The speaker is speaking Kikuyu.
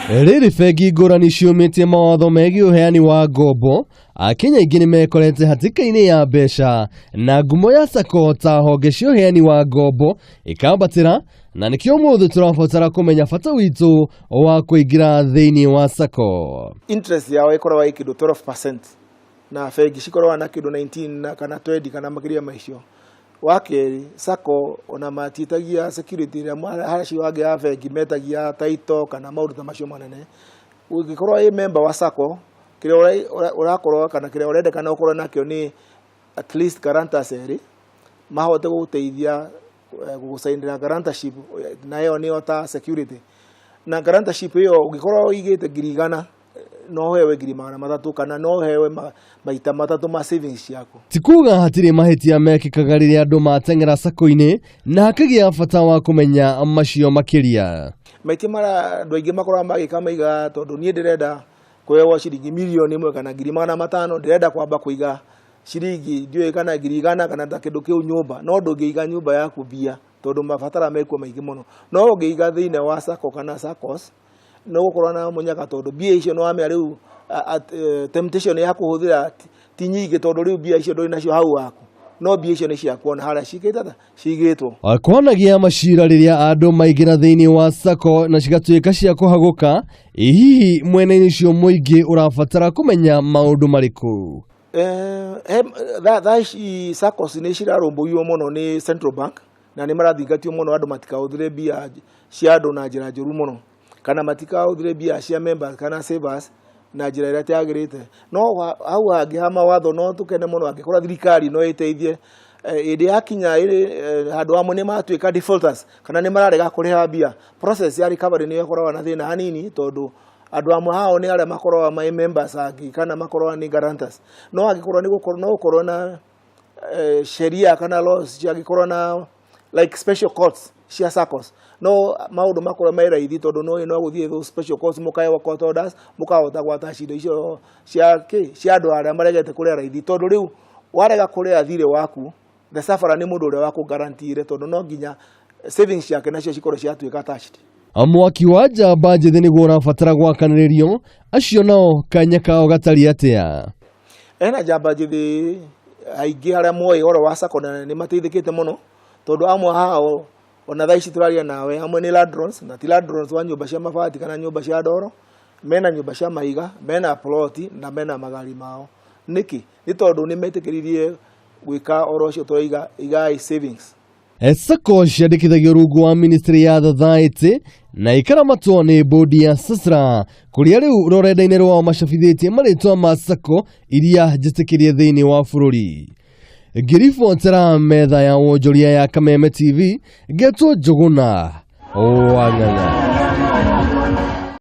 Rĩrĩ bengi ngũrani ciumĩtie mawatho megiĩ ũheani wa ngombo, Akenya aingĩ nĩ mekorete hatĩka-inĩ ya mbeca na ngumo ya sacco ta honge cia ũheani wa ngombo ĩkambatĩra, na nĩkĩo ũmũthĩ tũrabatara kũmenya bata witũ wa kũingĩra thĩinĩ wa sacco. Interest yao ĩkoragwo ĩ kĩndũ 12% na bengi cikoragwo na kĩndũ 19 na kana 20 kana makĩria ma icio. Wa kerĩ, sacco ona matiĩtagia security ĩrĩa acio angĩ a bengi metagia title kana maũndũ ta macio manene. Ũngĩkorwo wĩ member wa sacco, kĩrĩa ũrakorwo kana kĩrĩa ũrendekana ũkorwo nakĩo nĩ at least guarantors erĩ mahote gũgũteithia gũgũcainĩra guarantorship, na ĩyo nĩyo ta security. Na guarantorship ĩyo ũngĩkorwo ũigĩte 100,000, no ũhewe 300,000 kana no ũhewe maita matatũ ma savings ciaku. Ti kuga hatirĩ mahĩtia mekĩkaga rĩrĩa andũ mateng'era sacco-inĩ na hakagĩa bata wa kũmenya macio makĩria. Maingĩ mara andũ aingĩ makoragwo magĩka maiga tondũ niĩ ndĩrenda kũhewa ciringi 1,000,000 kana 500,000, ndĩrenda kwamba kũiga ciringi ndiũĩ kana 100,000 kana ta kĩndũ kĩu nyũmba. No ndũngĩiga nyũmba yaku mbia tondũ mabatara mekuo maingĩ mũno. No ũngĩiga thĩinĩ wa sacco kana saccos, nĩ ũgũkorwo na mũnyaka tondũ mbia icio nĩ wamenya rĩu temptation ya kũhũthĩra ti nyingĩ tondũ rĩu mbia icio ndũrĩ nacio hau waku, no mbia icio nĩ ciaku ona harĩa cikĩte atĩa cigĩtwo. Kwanagia macira rĩrĩa andũ maingĩra thĩinĩ wa sacco na cigatuĩka cia kũhagũka, ĩ hihi mwena-inĩ ũcio mũingĩ ũrabatara kũmenya maũndũ marĩkũ? Thaa ici saccos nĩ cirarũmbũiyo mũno nĩ Central Bank na nĩ marathingatio mũno andũ matikahũthĩre mbia cia andũ na njĩra njũru mũno kana matikahũthĩre mbia cia members kana savers na njĩra ĩrĩa ĩtagĩrĩte. No hau hangĩ ha mawatho no tũkene mũno angĩkorwo thirikari no ĩteithie hĩndĩ yakinya handũ hamwe nĩ matuĩka defaulters kana nĩ mararega kũrĩha mbia, process ya recovery nĩ ĩkoragwo na thĩna hanini tondũ andũ amwe hao nĩ arĩa makoragwo me members angĩ kana makoragwo nĩ guarantors. No angĩkorwo nĩ gũkorwo no gũkorwo na sheria kana laws ciangĩkorwo na like special courts cia saccos, no maũndũ makorwo me raithi tondũ no no gũthiĩ those special courts, mũkaheo court orders, mũkahota gwataci indo icio cia kĩ cia andũ arĩa maregete kũrĩa raithi, tondũ rĩu warega kũrĩa thirĩ waku, the sufferer nĩ mũndũ ũrĩa wa kũgarantire tondũ no nginya savings ciake nacio cikorwo ciatuĩka attached. Mwaki wa njamba njĩthĩ nĩguo ũrabatara gwakanĩrĩrio, acio nao kanya kao gatariĩ atĩa? Hena njamba njĩthĩ aingĩ arĩa moĩ ũhoro wa sacco na nĩ mateithĩkĩte mũno tondũ amwe hao ona thaa ici tũraria nawe amwe nĩ landlords, na ti landlords wa nyũmba cia mabati kana nyũmba cia ndoro, mena nyũmba cia mahiga, mena ploti na mena magari mao. Nĩkĩ? Nĩ tondũ nĩ metĩkĩririe gwĩka ũhoro ũcio tũraiga igai savings. Sacco ciandĩkithagio rungu wa ministry ya Thothaĩtĩ na ikaramatwo nĩ bodi ya SASRA, kũrĩa rĩu rũrenda-inĩ rwao macabithĩtie marĩtwa ma sacco iria njĩtĩkĩrie thĩinĩ wa bũrũri. Ngĩribotera metha ya wonjoria ya Kameme TV, ngetwo Njũgũna wa Ng'ang'a.